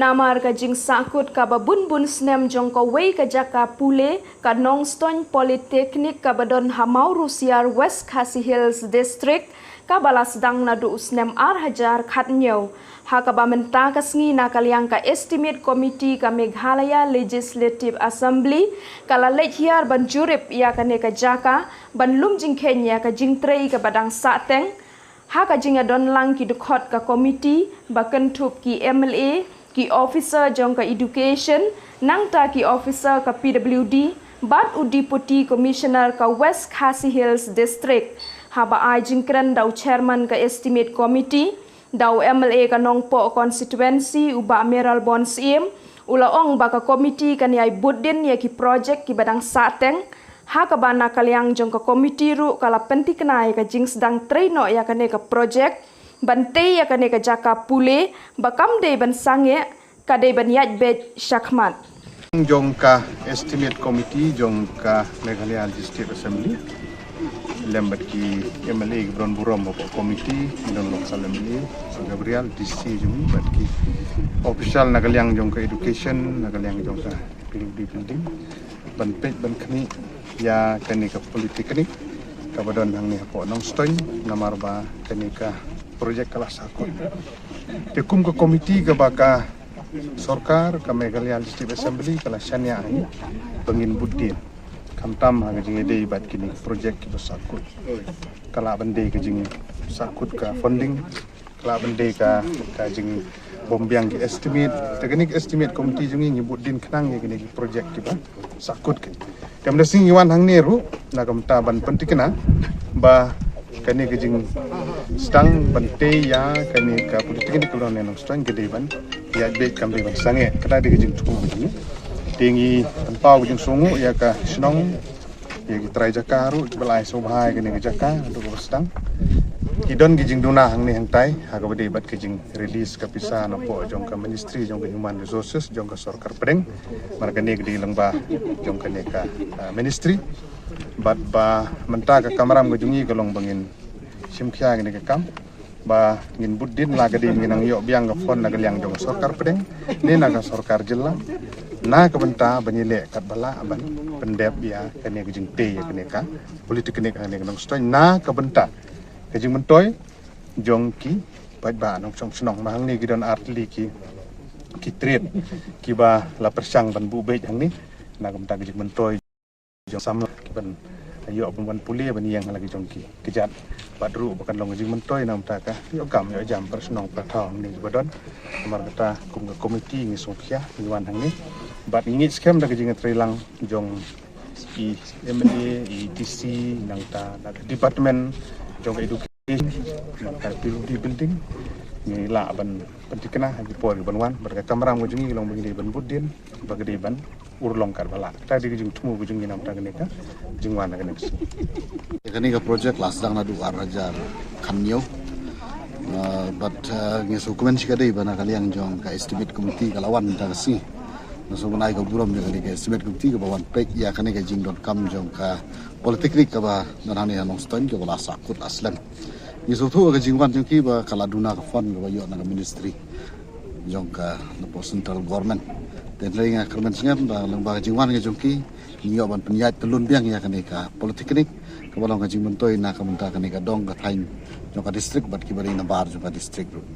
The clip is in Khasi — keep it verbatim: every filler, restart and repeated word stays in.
Namar ka jingsahkut kaba bun bun snem jong kawei ka jaka pule, ka Nongstoiñ Polytechnic kaba don ha Mawryngkneng, West Khasi Hills District, kaba la sdang naduh u snem ar hajar khatñiew. Ha kaba mynta ka sngi na ka liang ka Estimate Committee ka Meghalaya Legislative Assembly ka la leit hiar ban jurip ïa kane ka jaka, ban lum jingkheiñ ïa ka jingtrei kaba dang sahteng. Ha ka jingïadon lang ki dkhot ka komiti, ba kynthup ki M L A, ki officer jong ka education, nangta ki officer ka P W D, bad u Deputy Commissioner ka West Khasi Hills District. Haba ai jingkren da u chairman ka Estimate Committee, da u M L A ka Nongpoh Constituency, u Bah Mayralborn Syiem, u la ong ba ka komiti kan ïai bud dien ïa ki projek kiba dang sahteng, ha kaba na ka liang jong ka komiti ruh ka la pynthikna ïa ka jingsdang trei noh ïa kane ka projek, ban tei ïa kane ka jaka pule, ba kam dei ban sangeh, ka dei ban ïaid beit shakhmat. Jong ka Estimate Committee jong ka Meghalaya Legislative Assembly, lem bad ki M L A kiba don burom hapoh komiti, ki don local M L A, Gabriel, D C jong ngi, bad ki official na ka liang jong ka education, na ka liang jong ka P W D building, ban peit ban khmih ïa kane ka polytechnic kaba don hangne hapoh Nongstoiñ, namar ba kane ka projek ka la sahkut. Te kum ka komiti kaba ka sorkar, ka Meghalaya Legislative Assembly ka la shaniah hangne ba ngin bud dien, khamtam ha ka jingïadei bad kine ki projek kiba sahkut. Ka lah ban dei ka jingsahkut ka funding, ka lah ban dei ka, ka jingbym biang ki estimate. Te kane ka Estimate Committee jong ngi, ngi bud dien khnang ïa kine ki projek kiba sahkut ki. Te mynta sngi ngi wan hangne ruh na ka bynta ban pynthikna ba kane ka jingsdang ban tei ïa kane ka polytechnic kaba don ha Nongstoiñ ka dei ban ïaid beit, kam dei ban sangeh. Kata dei ka jingthmu ka jong ngi. Te ngi pynpaw ka jingsngewnguh ïa ka shnong, ïa ki trai jaka ruh kiba la ai sngewbha ïa kane ka jaka haduh kaba sdang. Ki don ki jingduna hangne hangtai ha kaba dei bad ka jingrelease ka pisa napoh jong ka Ministry jong ka Human Resources jong ka sorkar pdeng. Namar kane ka dei lyngba jong kane ka, ah, ministry. Bad ba mynta ka kamram ka jong ngi ka long ba ngin shim khia ïa kane ka kam, ba ngin bud dien, la ka dei ngin nang ïoh biang ka fund na ka liang jong ka sorkar pdeng ne na ka sorkar jylla, na ka bynta ban ïaleh katba lah ban pyndep ïa kane ka jingtei ïa kane ka polytechnic hangne ha Nongstoiñ, na ka bynta ka jingmyntoi jong ki paidbah nongshong shnong. Ma hangne ki don artylli ki, ki trade kiba la pyrshang ban buh beit hangne, na ka bynta ka jingmyntoi jong samla kiban ïoh ban wan pule ban ïeng ha la ki jong ki kjat. Bad ruh ba kan long ka jingmyntoi na ka bynta ka ïoh kam ïoh jam para shnong para thaw hangne kiba don. Namar kata kum ka komiti ngi sngewkhia ngi wan hangne. Bad ngi ngeit skhem da ka jingïatreilang jong i M L A, i D C, nangta na ka department jong ka education, na ka P W D building, ngi lah ban pynthikna ha ki por kiban wan. Bad ka kamram ka jong ngi ka long ba ngi dei ban bud dien, ba ka dei ban urlong katba lah. Kata dei ka jingthmu ka jong ngi na ka bynta kane ka jingwan ha kane ka sngi. Kane ka project la sdang naduh ar hajar khatñiew. Ah, bad, ah, ngi sngewkmen shikatdei ba na ka liang jong ka estimate committee ka la wan mynta ka sngi. Nga sngewbha ban ai ka burom ïa kane ka estimate committee kaba wan peit ïa kane ka jingdonkam jong ka polytechnic kaba don hangne ha Nongstoiñ kaba la sahkut la slem. Ngi sngewthuh ka jingwan jong ki ba ka la duna ka fund kaba ïoh na ka ministry jong ka, na ka central government. Te hynrei nga kyrmen sngem ba lyngba ka jingwan ka jong ki, ngi ïoh ban pynïaid tyllun biang ïa kane ka polytechnic kaba long ka jingmyntoi na ka bynta kane ka dong ka thaiñ jong ka district bad kiba dei na bar jong ka district ruh.